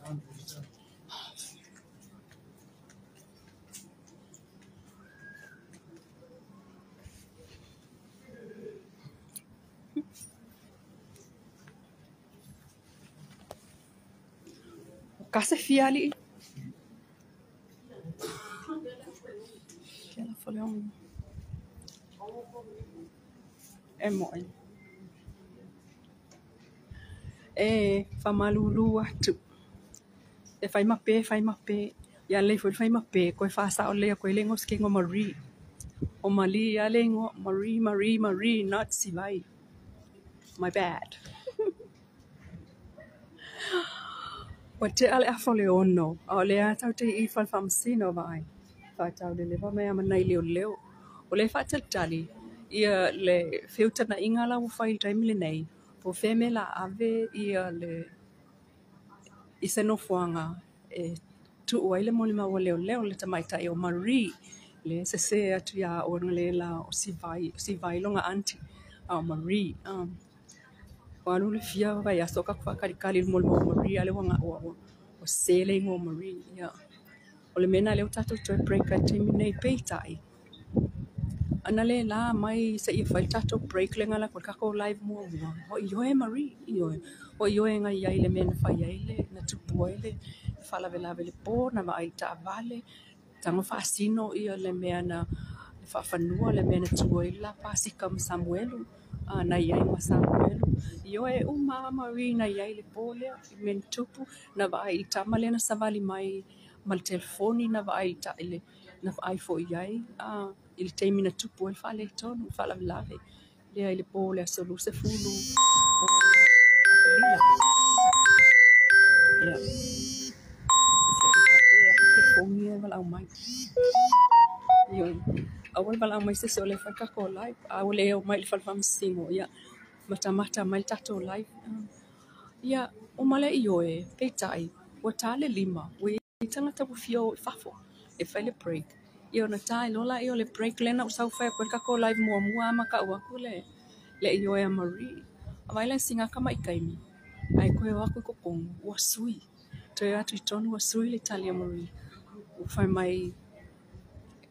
O ka se fia alii. E moʻi. E faamalulu atu. E fai ma pe, fai ma pe. Ia lelei foi le fai ma pe, koe faasao lelei atu ai le igoa o si kegi o Marie. O Malie lava le igoa, Marie, Marie, Marie, not Sivai. My bad. Ua tea le afa o le 6, a o lea lava tatou te i i le fale faamasino vaai, faatau leleva mai lava ma nai leoleo. O lea e faatalitali ia le feutagaiga la ua fai i le taimi lenei, po o fea le mea o le a ave ia le i se nofoaga e tuu ai le molimau a leoleo le tamaitai o Marie, lea e sese atu ia au analeila o Sivai, o Sivai lona aunty, a o Marie. Ua alu le fia vaiaso o tatou faatalitali i le molimau a Marie, a o lea ua sese le igoa o Marie. Ia, o le mea lena o lea ua tatou toe break ai i le taimi lenei. Peitai, ana le la mai seia fai le tatou break lea na alu atu ai le tatou live muamua, ua ioe Marie, ioe, ua ioe na i ai i le mea na fai ai le, na tupu ai le faalavelave i le po, na vaai i le taavale, tago faasino le mea na faafanua le mea na tu ai le la pasika ma Samuelu, na i ai ma Samuelu. Ioe uma lava Marie na i ai i le po lea, i le mea na tupu, na vaai i le tama lea na savali mai ma le telefoni, na vaai i le, na vaai foi i ai i le taimi na tupu ai le faaletonu, le faalavelave lea i le po o le aso 20 o Aperila. Ia, se i pape atu telefoni ia e valaau mai. Ioe, aua le valaau mai se isi o lea e fai le tatou live, a ua le omai i le fale faamasino, ia matamata mai le tatou live. Ia, uma lea ioe, peitai, ua ta le 5, ua i ai tagata ua fia o i fafo e fai le break. Ia ona ta ai loa lea o le break lea na ou sau fai atu ai le tatou live muamua ma tau atu le ioe a Marie. A vaai la i sina tamai taimi, ae toe o atu i totonu, ua sui. Toe o atu i totonu ua sui le tali a Marie. Ua fai mai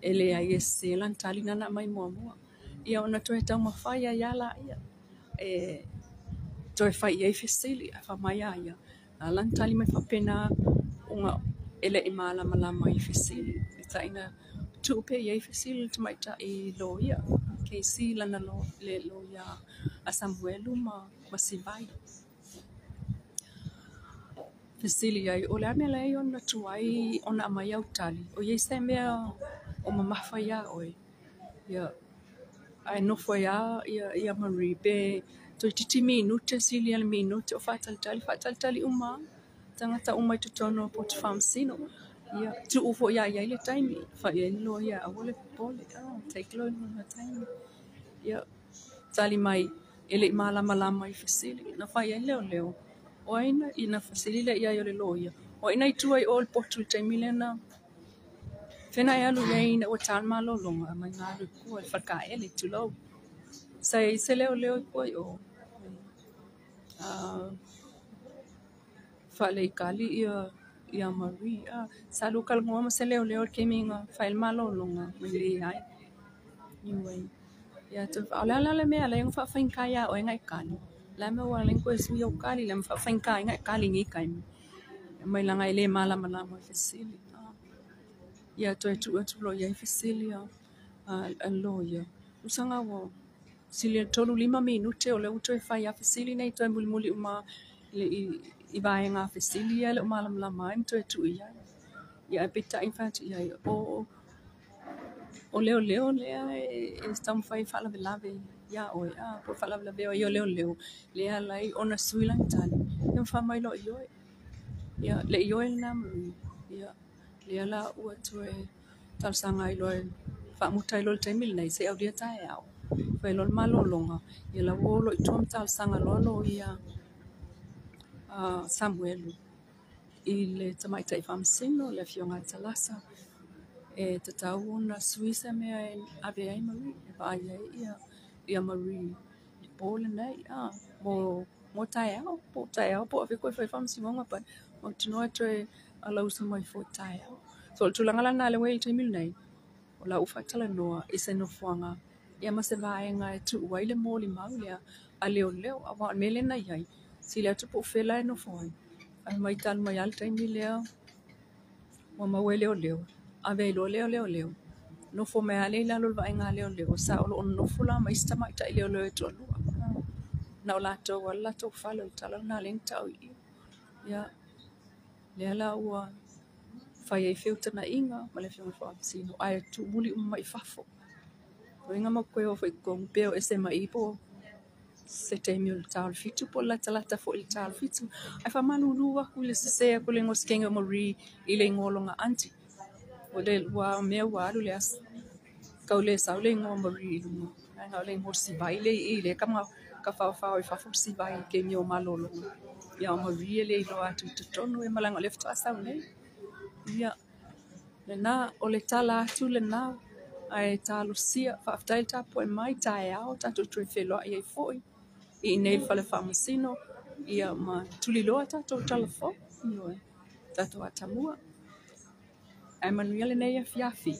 e leai e sese lana tali lena na aumai muamua. Ia ona toe taumafai ai lava laia e toe fai i ai fesili. Ae fai mai a ia, a lana tali mai faapena ona e le i malamalama i fesili. Peitai na tuu pea i ai fesili le tamaitai loia, KC lana le loia a Samuelu ma Sivai. Fesili ai, o le a mea la e ona tuai ona aumai au tali? O i ai se mea o mamafa iā oe? Ia, ae nofo ai lava ia Marie pe toeitiiti minute, sili i le minute o faatalitali, faatalitali uma lava tagata uma i totonu o potu faamasino. Ia, tuu foi lava i ai le taimi, fai i ai le loia aua le popole, take loa lona taimi. Ia, tali mai e le i malamalama i fesili. Na fai ai le leoleo, o ai na, na fesili lea i ai o le loia, o ai na i tua i o i le potu i le taimi lea na fea na e alu i ai ina ua ta le malologa, aumai na alu i tua i le faletaele, tulou. Sa i ai se leoleo i tua i o, faaleitali ia Marie. Sa alu talanoa ma se leoleo i le taimi na fai ai le malologa, ma leai. Anyway, ia o le a la le mea e ala ai ona faafaigata ia oe ona e tali? O le a le mea ua ala ai ona toe sui au tali, le ma faafaigata ai ona e tali i nei taimi? Mai leaga e le malamalama i fesili. Ia toe tuu atu loa i ai fesili a le loia. Tusa ua sili i le 35 minute o lea ua toe fai lava fesili nei, toe mulimuli uma i vaega fesili ia e le o malamalama ai ma toe tuu i ai. Ia ae peitai na fai atu i ai, o leoleo lea e taumafai e faalavelave ia oe, po o faalavelavea ai o leoleo, lea e ala ai ona sui lana tali, ia ma fai mai loa ioe. Ia, le ioe lena Marie, ia, lea la ua toe talosaga ai loa e faamuta ai loa i le taimi lenei seia aulia taeao. Fai loa le malologa, ia la ua o loa i tua ma talosaga loa loia Samuelu i le tamaitai faamasino, le afioga ia Talasa, e tatau ona sui se mea e ave ai Marie, e vaai ai ia Marie i le po lenei mo Mo taeao, po o taeao po o afea koe e fai ai le faamasinoga but mautinoa e toe alausu mai foi taeao. So o le tulaga la lena lea ua i ai i le taimi lenei, o la ua faatalanoa i se nofoaga ia ma se vaega e tuu ai le molimau lea a leoleo. Aua o le mea lea na i ai, sili atu po o fea la e nofo ai, ae mai talu mai lava le taimi lea ua maua e leoleo, ave ai loa lea o leoleo, nofo mai lava lea i lalo o le vaaiga a leoleo, sa o lo o nonofo la ma isi tamaitai leoleo e toalua. Na o latou lava le latou fale, o le tala lena lea na tau i i. Ia, lea la ua fai ai feutagaiga ma le Afioga i le Faamasino ae tuumuli uma mai i fafo. O lona uiga matou toe o foi i totonu pe o ese mai i i po o se taimi o le ta o le 7 po o le latalata foi i le ta o le 7. Ae faamalulu atu i le sese atu o le igoa sekegi o Marie i le igoa o lona aunty. Ua mea ua alu le aso, tau le sau le igoa o Marie i luga, ae na o le igoa o Sivai lea e i i, lea e tafaofao i fafo Sivai i le taimi o malologa. Ia o Marie e le iloa atu i totonu, ma leaga o lea faatoa sau nei. Ia, lena, o le tala atu lena, ae talosia, faafetai le tapuai mai, taeao tatou toe feiloai ai foi i inei i le fale faamasino, ia ma tuliloa tatou tala fou, ioe, tatou atamua. Ae manuia lenei afiafi.